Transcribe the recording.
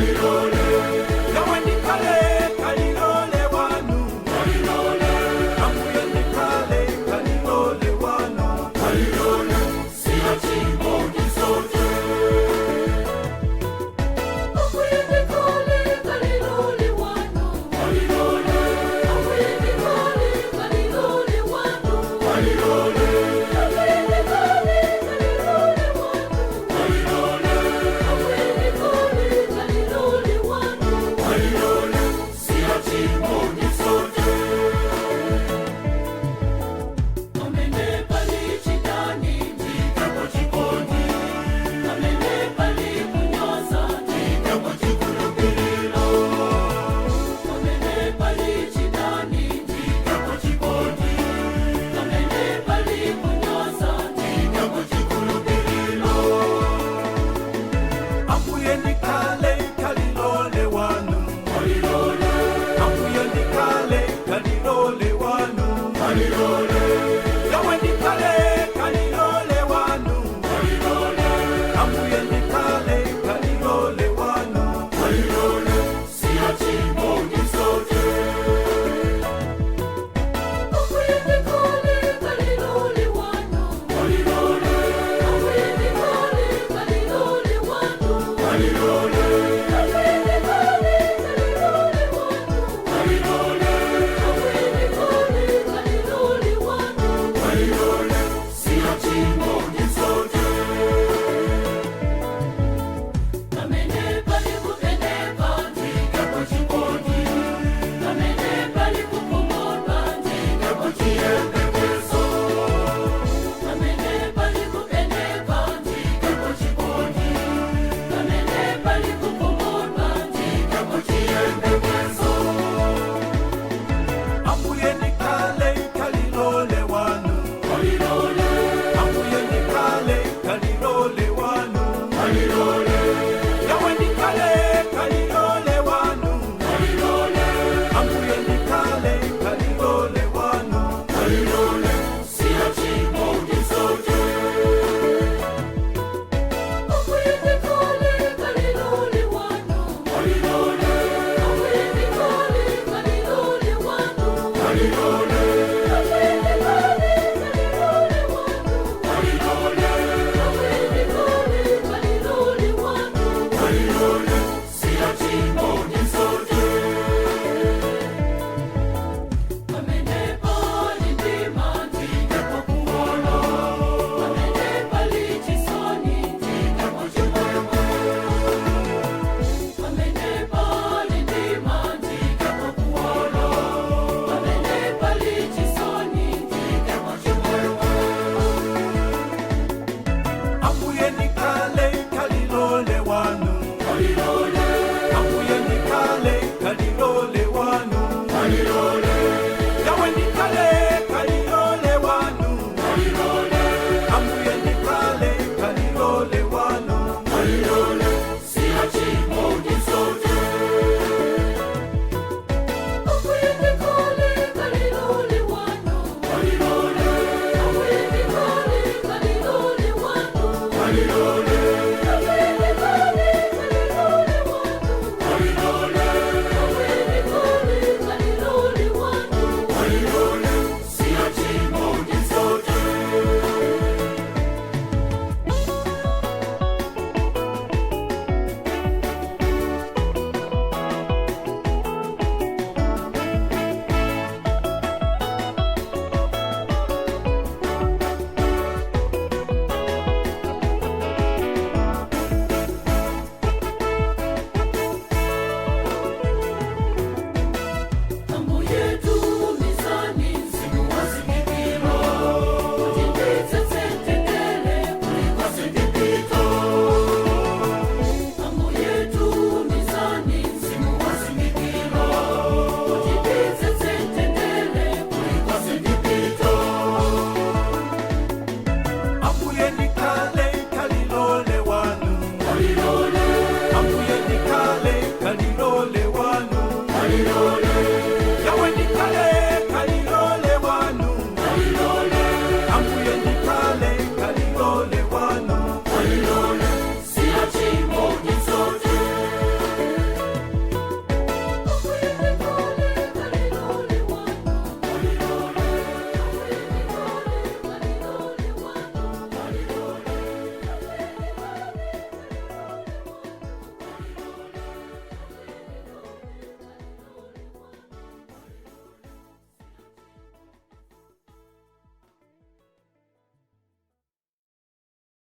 Kalilole. Yawe ndikale kalilole wanu. Kalilole. Ambuye ndikale kalilole wanu. Kalilole. Siya chimo ndisote. Ambuye ndikale kalilole wanu. Kalilole. Ambuye ndikale kalilole wanu. Kalilole. Ambuye ndikale kalilole wanu. Kalilole. Ambuye ndikale kalilole wanu. Kalilole. Siya chimo ndisote. Pamene pali chidani, Ndikapo chikondi. pamene pali kunyoza, Ndikapo chikulupiliro. pamene pali chidani, Ndikapo chikondi. pamene pali kunyoza, Ndikapo chikulupiliro. Ambuye ndikale kalilole wanu. Kalilole. Ambuye ndikale kalilole wanu. Kalilole. Yawe ndikale kalilole wanu. Kalilole. Ambuye ndikale kalilole wanu. Kalilole. Siya chimo ndisote. Ambuye ndikale kalilole wanu. Kalilole. Ambuye ndikale kalilole wanu. Kalilole.